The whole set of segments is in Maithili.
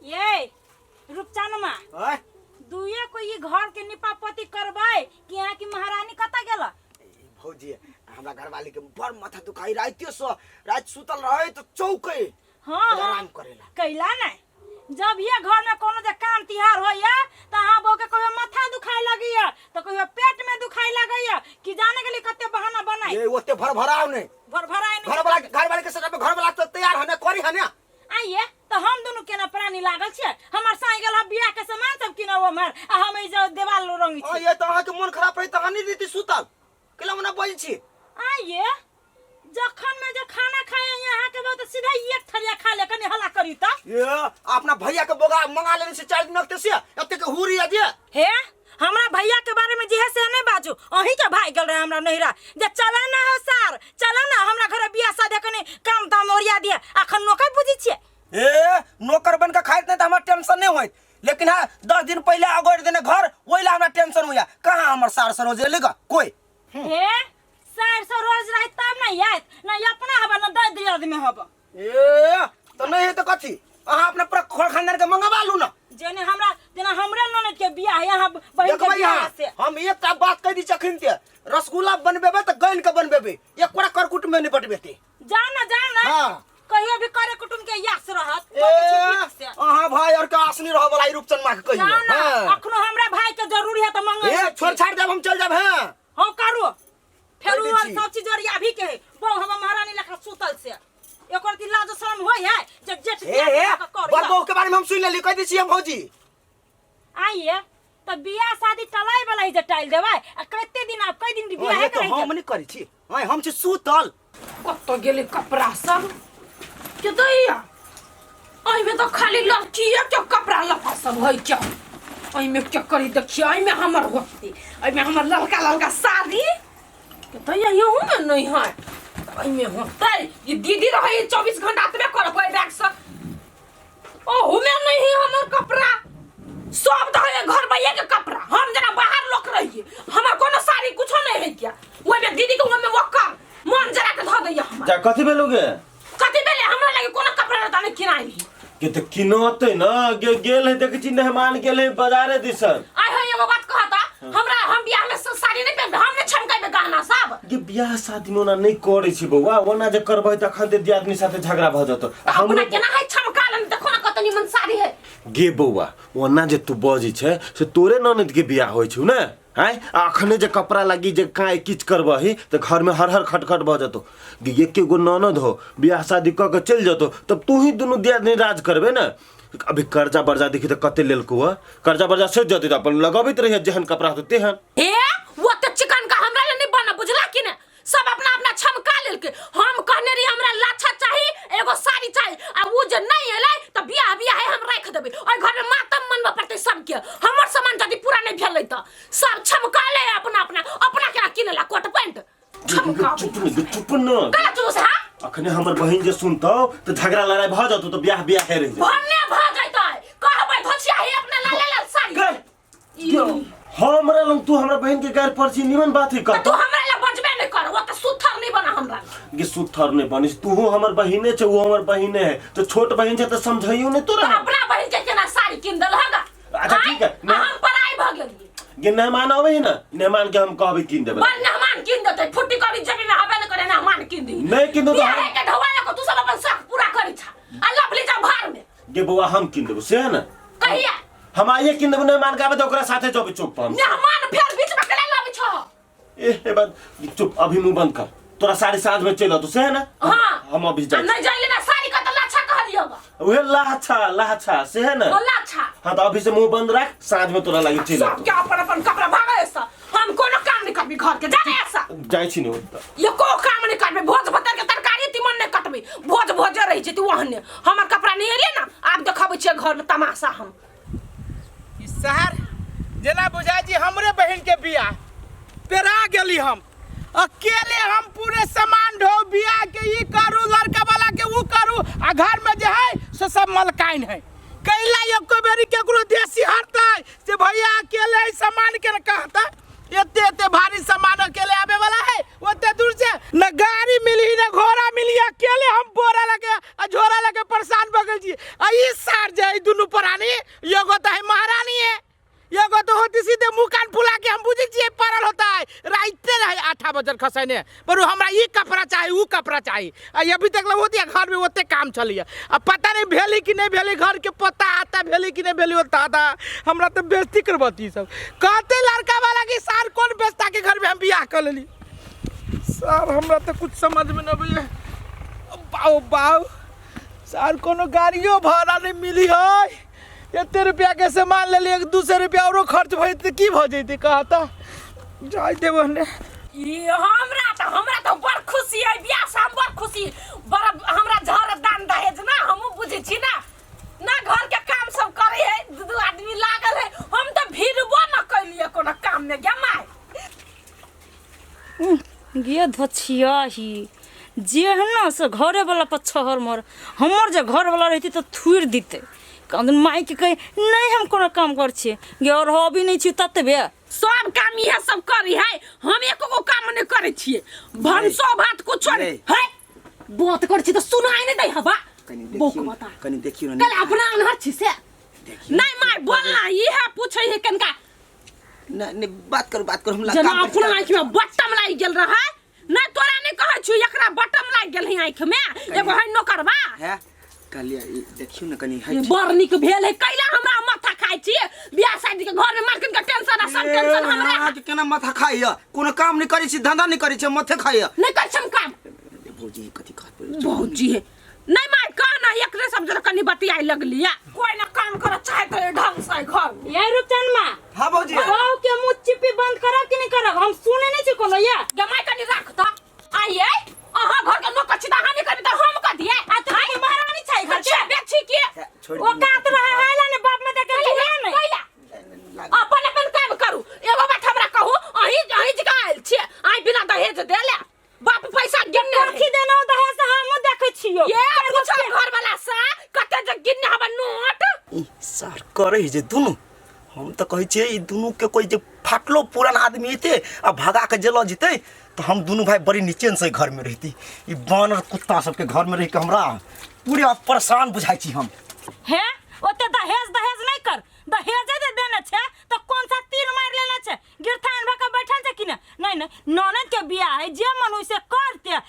ये रूपचनमा। आय। दुए को ई घर के निपापोती करबै कि यहाँ की महारानी कतऽ गेल? भौजी, हमरा घरवाली के बड़ माथा दुखाई, रातियो से रात सुतल रहे तो चौके। हाँ। आराम करेला। कैला नहीं, जब ये घर में कोनो जे काम तिहार होइया त अहाँ बहू के कहियो माथा दुखाए लगैया त कहियो पेट में दुखाए लगैया, कि जाने के लिए कते बहाना बनाई। ये ओते भरभराव नहीं। भरभराए नहीं। घर वाला, घर वाले के सटा में घर वाला तो तैयार हने करी हने। आइए तो हम दोनों केना प्राणी लागल छियै? हमर साई गेल बियाह के सामान सब किनौ हमर, आ हम ई जे देवाल रंगी आ छी। ये तो अहाँ के मन खराब रही त अनी रीति सुतल केला मना बजै छी। आइए जखन में जे खाना खाए यहाँ के बहुत सीधा एक थरिया खा ले, कनी हल्ला करी त। ये अपना भैया के बोगा मंगा लेने से 4 दिन से एते के हुरी आ जे। हे हमरा भैया के बारे में जे है से नहीं बाजू, अहीं के भाई गेल रहे हमरा नहिरा जे चला ना हो सार, चला ना हमरा घरे बियाह शादी कनी काम ताम ओरिया दिए, अखन नौकर बुझी छियै। ए नौकर बन के खाइत नहीं त हमरा टेंशन नहीं होइत, लेकिन हाँ 10 दिन पहले अगोर देने घर ओइला हमरा टेंशन होया, कहाँ हमर सार सरोज लेगा कोई। हे सार सरोज रही तब नहीं आयत ना अपना हवा ना दे दिया आदमी हवा। ए तो नहीं है तो कथी अहाँ अपना पूरा खोर खानदान के मंगवा लू ना। जेने हमरा जेना हमरे ननद के बियाह है, यहाँ बहिन के देखबै बियाह अहाँ, से। हम एकटा बात कह दी चखिन के, रसगुल्ला बनबेबै तऽ गैन के बनबेबै, एक कोड़ा करकुट में नहीं बटबेते। जा ना जा ना। हाँ। कहियो भी करे कुटुम के यास रहत, ए, बड़ी छी बीच से। अहाँ भाई और के आसनी रह वाला ई रूपचंद माँ के कहियो। जा ना, हाँ। अखनो हमरा भाई के जरूरी है तो मंगल। ए, छोड़ छाड़ देब, हम चल जाब। हाँ। हाँ, करू। फेर कहि दै उ छी। सब चीज ओरिया भी के है। बहु हम महारानी लेखा सुतल से। एकर की लाज शरम होय है जे जेठ ए, दियाद ए, के कर। बड़ बहू के बारे में हम सुन लेली, कह दै छी हम भौजी। आइए त बियाह शादी टलाई वाला ही जे टाइल देबै, आ कते दिन आब कई दिन बियाह ये है तो करै हम नहीं करै छी, हाँ, हम छी सुतल। कतऽ गेलै कपड़ा सब के दैया? एहिमे तऽ खाली लड़किए के कपड़ा लत्ता सब होइ के। एहिमे के करी देखिए, एहिमे हमर होतै, एहिमे हमर ललका ललका साड़ी के दैया इहोमे नहि है, एहिमे होतै। ई दीदी रहै 24 घंटा एतबे करबै बैग से, ओहूमे नहीं है हमर कपड़ा सब। तो है घर भैया के कपड़ा, हम जना बाहर लोग रहिए, हमर कोनो साड़ी कुछो नहीं है क्या ओहिमे दीदी के, ओहिमे ओकर मन जरा के धऽ दैया हमर। जा कथी भेलौ गे? कथी भेलै? हमरा लगे कोनो कपड़ा रहता नहीं किनाइ। के तऽ किनतै न गे, गेल है देखै छी मेहमान गेल है बाजारे दिसन। आइ है एगो बात कहता हमरा, हम बियाह में साड़ी नहीं पहनबे, हम नहीं छमकेबे गहना सब। गे बियाह शादी में ओना नहीं करै छी बौआ, ओना जे करबै तऽ अखन ते दियादनी साथे झगड़ा भऽ जेतौ। आ अपना हमरो केना है छमका लेने, देखो ना कत निमन साड़ी है। गे बौआ, ओना जे तू बजै छै से तोरे ननद के बियाह होइ छौ ने? आँय, आ अखने जे कपड़ा लागी जे काँय किच करबही तऽ घर में हर हर खटखट भऽ जेतौ। गे एके गो ननद हो, बियाह शादी कऽ के चलि जेतौ तब तू ही दुनू दियादनी राज करबे ने। अभी कर्जा बर्जा देखी तऽ कते लेलकौ हँ, कर्जा बर्जा सधि जेतै तऽ अपन लगबैत रहिहे जेहन कपड़ा हेतौ तेहन। हे वो तो चिकन का हमरा ले नहीं बना, बुझला कि ने? सब अपना अपना छमका लेलके। हम कहने रही हमरा लाछा चाही, एगो साड़ी चाही, आ वो जे नहीं एलै त बियाह बियाह है हम राख देबै, ओइ घर में मातम मनबऽ पड़तै सबके, हमर सामान यदि पूरा नहीं भेलै त सब छमका ले अपना अपना, अपना केना किनेला कोट पैंट छमका। चुप न, चुप न। का चुप हा? अखने हमर बहिन जे सुनतौ तऽ झगड़ा लड़ाई भऽ जेतौ, तऽ बियाह बियाह रहि जेतौ। भन्ने भऽ जैतै, कहबै धोछिया हे अपना लाल लाल साड़ी। गै, यो हमरा लग तू हमरा बहिन के गारि पर छी, निमन बात है तू कहतो। हमरा लग बजबे नहीं कर, वो तो सुथर नहीं बना हमरा गे सुथर नहीं बनिस, तूहो हमर बहिने छे, वो हमर बहिने है, तो छोट बहिन छे तो समझाइयो नहीं तोरा। अपना बहिन के केना साड़ी किन देल हगा? अच्छा, ठीक है, हम पराई भ गेलिए। गे मेहमान आवे है ना, मेहमान के हम कहबे किन देबे। बड़ मेहमान किन देते, फुट्टी करी जेबी में हबे न करे, मेहमान किन दी नहीं किन देतो। बियाह के ढवाया को तू सब अपन शौक पूरा करी छा आ लफली जा भार में। गे बौआ हम किन देबो से है ना? कहिया हम आइए किन देबो, मेहमान के आबे तो ओकरा साथे जबे चौक पर हम। मेहमान फेर बीच में केना लाबै छो? ए ए बात चुप, अभी मुंह बंद कर, तोरा 7:30 बजे चल आतो से है ना? हाँ। हम अभी जाई। नहीं जाइले ना, साड़ी का तो लाछा कहलियो बा। उहे लाछा लाछा से है ना? ओ लाछा। हाँ तो अभी से मुंह बंद रख, साँझ में तोरा लागी चल आतो। सब के अपन अपन कपड़ा भागे ऐसा, हम कोनो काम नहीं करबी घर के जाने ऐसा। जाई छी ने ओतऽ। ये को काम नहीं करबी, भोज भतर के तरकारी तिमन नहीं कटबी, भोज भोजे रही जेती ओहने। हमर कपड़ा नहीं एले ना, आब देखबै छियै घर में तमाशा हम। ई शहर जेना बुझाइ छी हमरे बहिन के बियाह पेरा गेली, हम अकेले हम पूरे सामान ढो बियाह के, ई करू लड़का वाला के ऊ करू, आ घर में जे है से सब मलकाइन है। कैला एको बेरी केकरो देसी हरतै से भैया अकेले ई सामान के न कहतै? एते एते भारी सामान अकेले आवे वाला है ओते दूर से न गाड़ी मिली न घोड़ा मिली अकेले हम बोरा लगे आ झोरा लगे परेशान भऽ गेल छी आ ई सार जे है दुनू प्राणी एगो तऽ है महारानी है एगो तो होती सीधे मुँह कान फुला के हम बुझै छियै पड़ल होता है राइते रहे आठा बजल खसैने पर हमरा ई कपड़ा चाही ऊ कपड़ा चाही आ अभी तक लग होती घर में ओते काम चलिए आ पता नहीं भेली कि नहीं भेली घर के पता आता भेली कि नहीं भेली होता आता हमरा तो बेइज्जती करबती सब कहते लड़का वाला कि सार कौन बेचता के घर में हम बियाह कर लेली सर हमरा तो कुछ समझ में न अबैया बाऊ बाऊ सर कोनो गाड़ियो भाड़ा नहीं मिली है एते रुपया के सामान लेली एक 200 रुपया औरो खर्च भऽ जेतै की भऽ जेतै कहता जाय देब ने ई हमरा तऽ बड़ खुशी है बियाह से हम बड़ खुशी बड़ हमरा झर दान दहेज ना हमहूँ बुझै छी ना ना घर के काम सब करे है दू दू आदमी लागल है हम तऽ भिड़बो न कैलिए कोनो काम में गे माय गे धछियाही जे है ना से घरे वाला पर छहर मर हमर जे घर वाला रहती तऽ थुरि दितै कहन माय के कहे नहीं हम कोनो काम कर छियै गे और हबी नहीं छी ततबे सब काम इहे सब करी है हम एको गो काम नहीं करे छिए भनसो भात कुछो नहीं नहीं। है बात कर छी तऽ सुनाई नहीं दै हवा कनी बौक देखियौ बता कनी देखियौ ने कल अपना अनहर छी से देखियौ नहीं माय बोल ना इहे पूछै है कनका नहीं नहीं बात करू बात करू हम जेना काम अपना आँखि में बटम लागि गेल रहै नहीं तोरा नहीं कहै छी एकरा बटम लागि गेल है आँखि में एगो है नौकरबा है कहलियै ई देखियौ ने कनी है बड़ नीक भेल है कैला हमरा माथा खाइ छी बियाह शादी के घर में मालकिन के टेंशन आ सब टेंशन हमरा अहाँके केना माथा खाइया कोनो काम नहि करै छी धंधा नहि करै छी माथे खाइया नहीं करै छी हम काम भौजी कथी कहत भौजी है नहीं माय कह ना एकरे सब जरा कनी बतियाए लगली या कोई ना काम कर चाहे तो ढंग से घर में। ये रुपचन माँ हाँ भौजी बहू के मुँह चिप्पी बंद करब कि नहीं करब हम सुने नहीं छी कोनो ये गे माय कनी राख त आइए अहाँ घर के नौकर छी त अहाँ नहीं करबी त हम कर दिए आ तू के महारानी छै घर के बेची के छोड़ ओ कात रहे है ला ने बाप में देखे कैला नहीं कैला अपन अपन काम करू एगो बात हमरा कहू अहीं अहीं जगह आयल छियै आइ बिना दहेज देले बाप पैसा गिनने रहै। कथी देना दहेज से हमहूँ देखै छियो ये पूछो घर वाला से कते जे गिनने हबे नोट ई सर करै जे दुनू हम तऽ कहै छियै ई दुनू के कोई जे फाटलो पुरान आदमी एते आ भगा के जेलऽ जेतै तऽ हम दुनू भाई बड़ी निचेन से घर में रहती ई बानर कुत्ता सबके घर में रह के हमरा पूरे परेशान बुझाइ छी हम हे ओते दहेज दहेज नहीं कर दहेजे जे देने छै तऽ कौन सा तीर मारि लेने छै गिरथान भऽ के बैठल छै कि ने नहीं नहीं ननद के बियाह है जे मन होइ से करते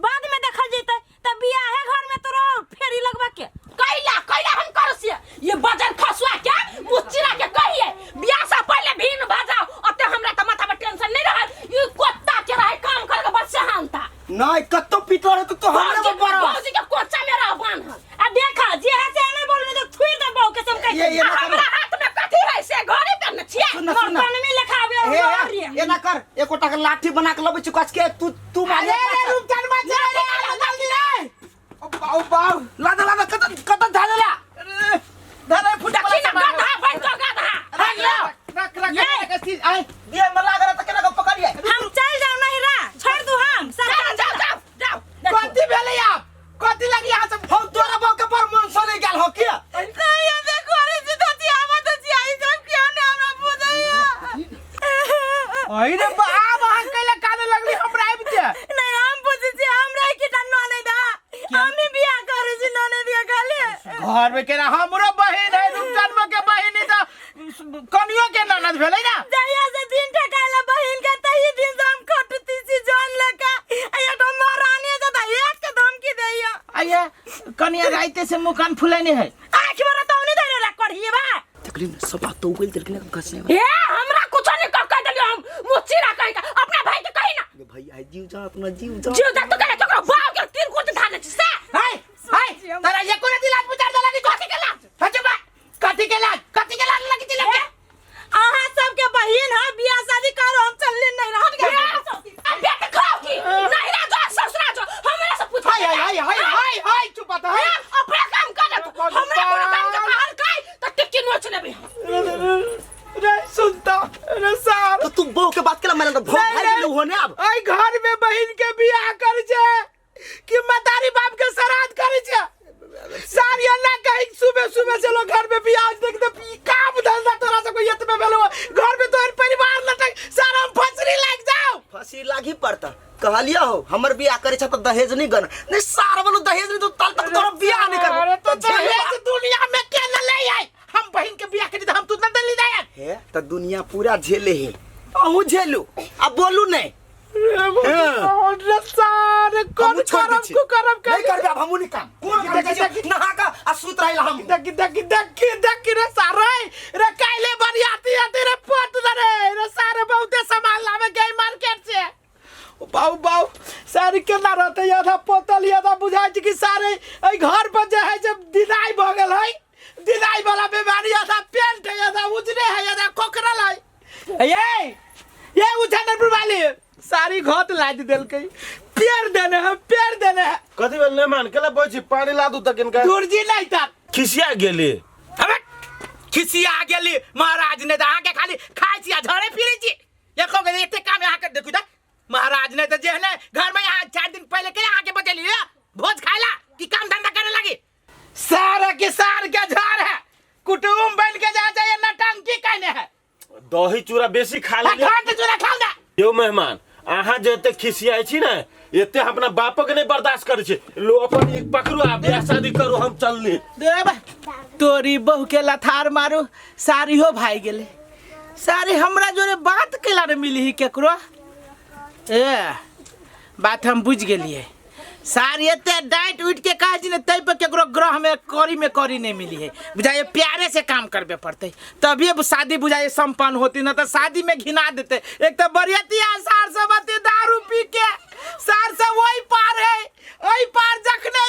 बाद में देखल जेतै तऽ बियाहे घर में तो रहो फेरी लगबा के कैला कैला हम करू से ये बजन खसुआ के मुँह चिरा के कहिए बियाह से पहले भीन भऽ जाओ ओते हमरा तऽ माथा पर टेंशन नहीं रहल ई कुत्ता के रहे काम कर के बस सेहानता नहीं कत्तो पीटल रहतौ तो हमरे भौजी पर बरस भौजी के कोचा में रह बान्हल आ देखा जे है से नहीं बोलने तो थुइर दे बहू के सब कह ये ना आ कर हमरा हाथ में कथी है से घरे पे न छियै सुन सुन मर्दन में लिखा आबे हे और हे, एना कर एकोटा के लाठी बना के लबै छी कस के तू तू मारे अरे रे रूपचंद मा चले रे जल्दी रे ओ बाऊ बाऊ लादा लादा कत कत धालेला अरे, धरे फुटा देखी ना गधा बन गो गधा रख रख रख रख चीज आय दिया में लागल त केना के पकड़िए हम चल जाओ नहीं रा छोड़ दू हम जाओ सरकार जाओ जाओ जाओ कथी भेलै आप कथी लगी यहाँ सब हम तोरा बाप के पर मन सने गेल हो किया नहीं ये देखो अरे सीधा जी आवा तो जी आई सब क्यों ने हमरा बुझैया अरे रे बाप अहाँ कैला काने लगली हमरा आबि के नहीं हम बुझै छी हमरा की टा ननद दा हम ही बियाह करै छी ननद के खाली घर में केना हमरो बहिन है रूपचंद के बहिन है तऽ कनियो के ननद भेलै ना जहिया से दिन ठकाइला बहिन के तही दिन से हम खटती छी जान लेके आ ये तो महारानी है तो एक के धमकी दैया आइए कनिया राइते से मुँह कान फुलाने है आँख में तो नहीं देने ला करिए बा तकलीफ न सब बात तो उगल देलखिन ना घसने ए हमरा कुछ नहीं कह कह देलियो हम मुँह चिरा कहि के अपना भाई के कही ना भाई आई जीव जा अपना जीव जा जीव जा तो कहले तोरा बाप के तीन कुर्ती धाने छी से हाय हाय तारा एको रति लाज पुचार दला की कथी के लाज हजो बा कथी के लाज कथी के लाज लगी छी लगे अहाँ सबके बहिन है बियाह शादी करो हम चलले नहीं रहत ए, आ बेटा खाओ की नहीं रा जो ससुरा जो हमरा से पूछ हाय हाय हाय हाय हाय हाय चुप बता हाय अपना काम कर तू हमरा कोनो काम के कहल काई त टिक्की नोच लेबे हम रे सुनता रे सार तो तू बहू के बात केला मैंने तो भौ भाई गेलू हो ने अब आई घर में बहिन के बियाह कर छे कहलिया हो हमर बियाह करे छ त दहेज नहीं गन नहीं सार वालो दहेज नहीं तो तल तक तोरा बियाह नहीं करबो। अरे तो झेलबा। दहेज दुनिया में के न ले आई हम बहन के बियाह करी त हम तू न दली जाए हे त दुनिया पूरा झेले हे अहूँ झेलू आ बोलू नहीं रे सारे कौन हमहूँ छोड़ दै करम छी। को करम नहीं करबे अब हमहूँ नहीं काम कोन काम देखी, छै? नहा के आ सुत रहिला हम देखी देखी देखी देखी रे सारे रे काइले बरियाती आती रे पट रे रे सारे बहुते सामान लावे गए मार्केट से ओ बाऊ बाऊ सारे केना रहते आधा पोतल आधा बुझाइ छै कि सारे एहि घर पर जे है जे दिनाइ भऽ गेल है दिनाइ वाला बीमारी आधा पेंट है आधा उजरे है आधा खोखरल है ये ये उछानपुर वाली सारी घोत लाद देलकै पेड़ देने है पेड़ देने है कथी भेल नहि मान केला बजै छी पानी ला दू तक इनका दुर्जी नहीं था खिसिया गेली अबे खिसिया गेली महाराज ने तऽ अहाँके खाली खाइ छी आ झरे फिरै छी एको गो एते काम अहाँके देखू तऽ महाराज ने तऽ जेहने घरमे अहाँ 4 दिन पहिले के अहाँके बजेलियै भोज खाइ ला कि काम धंधा करे लागी सारा के सार के झाड़ है कुटुम बन के जा जाइए नटंकी कहने है दही चूड़ा बेसी खा आ लेली घाट चूड़ा खाओ ना यौ मेहमान अहाँ जे एते खिसियाइ छी ने एते हम अपना बापक नहि बर्दाश्त करै छी लो अपन एक पकड़ू आ बियाह शादी करू हम चलली देब तोरी बहू के लथार मारू सारी हो भाई गेले सारी हमरा जोरे बात केला रे मिली ही केकरो ए बात हम बुझ गेलिए सारी एते डांट उठ के कहे छी ने तै पर केकरो ग्रह में कौड़ी में कौड़ी नहीं मिली है बुझाइए प्यारे से काम करबे पड़ते तभी अब शादी बुझाइए संपन्न होती ना तो शादी में घिना देते एक तो बरियतिया सार सब अति दारू पी के सार सब वही पार है वही पार जखने